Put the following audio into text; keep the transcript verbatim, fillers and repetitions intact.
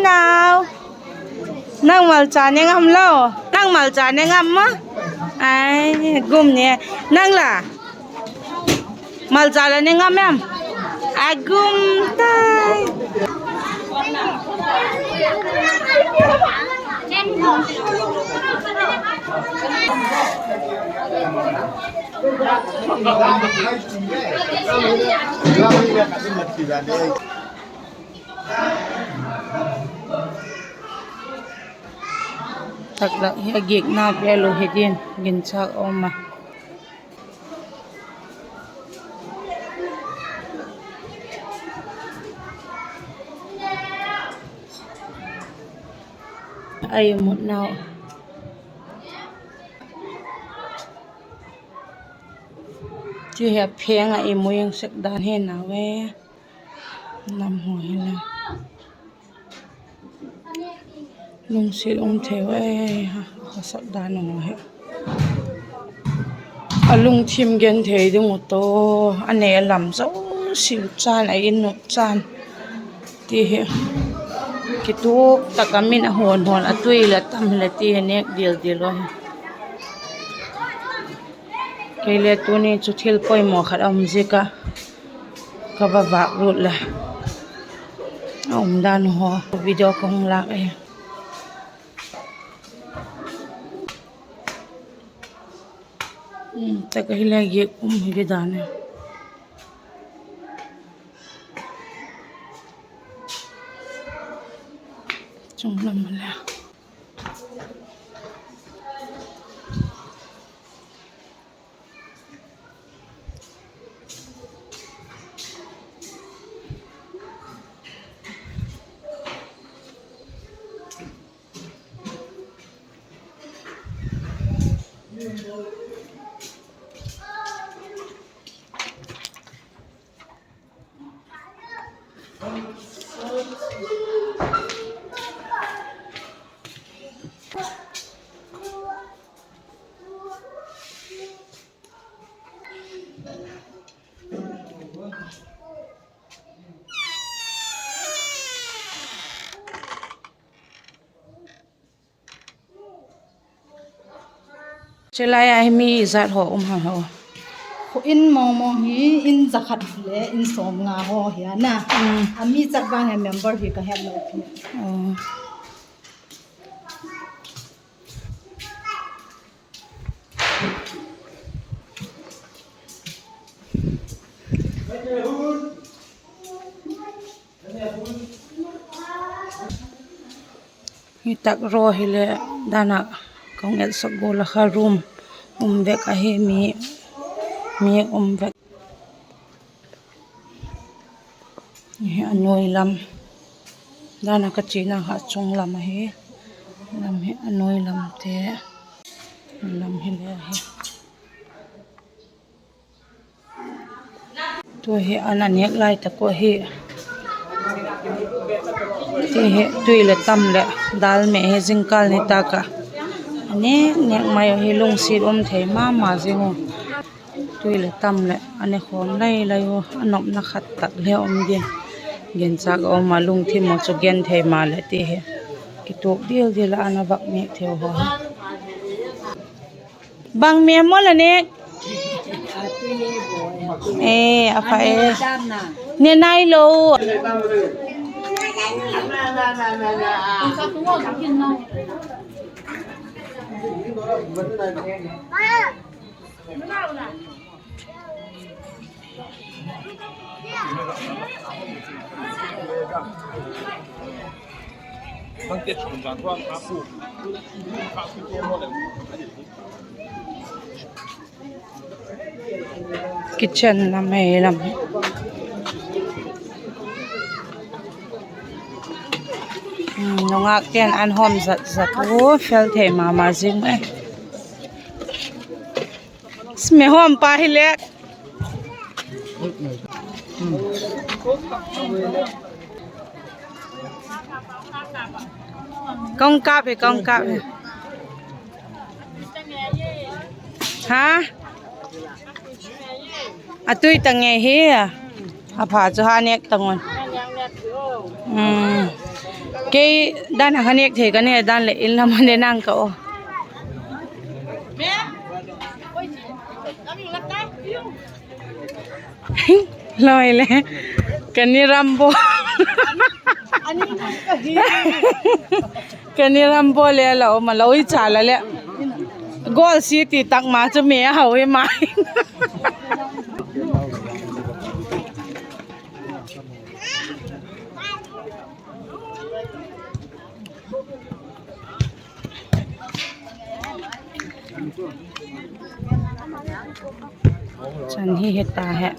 Nau. Nang malcha ne ngam lo. Nang malcha ne ngam ma? Ai, gum ne. Nang la? Malcha la ne ngam em? A gum tai. Taktak hi a gikna vel uh hi din ginchâk um a. Ai mut nau. Ti hi a pheng ah i mu ing sek dan hi nau e. Nam haw hi le. Lungsiat um thei e, a sak dan u hi. A lungthim gen thei ding uh tawh, a ne lam zosia uh chan, a in uh chan. Ti hi. Kituak tak a min a huan huan a tui la tam le ti hi nêk dial dial u hi. Kei le tuni chu thil poimaw khat a um ziak a ka va vâk lut le a um dan haw video ka hung lâk ahi. Tak ahi le giak um hi dan e. Chunglam le. Chulai a hi mi zat haw um ham haw? In mawngmawng hi in za khat le in sawmnga haw hi a na. A mi chak vang hi member hi ka het lo pi. Hi tak ro hile dan a ka hung etsak gual a kha room um vek ahi, mi, mi um vek. Hi a nuai lam. Dan a ka chiana kha chung lam ahi. Lam hi a nuai lam te. Lam hile hi. Tu hi an a nêk lai tak uh hi. Ti hi tui leh tam leh dal meh hi zingkâl nitâk ah a nêk nêk mai uh hi, lungsiat um thei ma ma zing uh. Tui leh tam leh a ne khawm lai lai uh, a nopna khat tak le um din. Ginchâk a um a, lungthim uh chu gen thei maleh ti hi. Kituak dial dial ah an a vak nêk thei uh haw hi. Bang mem maw la nêk? E, a pha e. Ne nai lo. Kitchen lam ei lam hi. Nungâkte'n an hawm zat zat u, fel thei ma ma zing e. Smi hawm pa hile. Kong kap hi, kong kap hi. Ha? A tui ta ngei hi. A pha chu ha nêk ta ngun. Kei dan a kha nêk thei ka ne dan leh in lam a ne nang ka aw. Loi le. Ka ni Rambo. Ka ni Rambo le lo ma lo i cha la leh. Goal si ti tak ma chu me a hau hi mai. Chan hi heta he.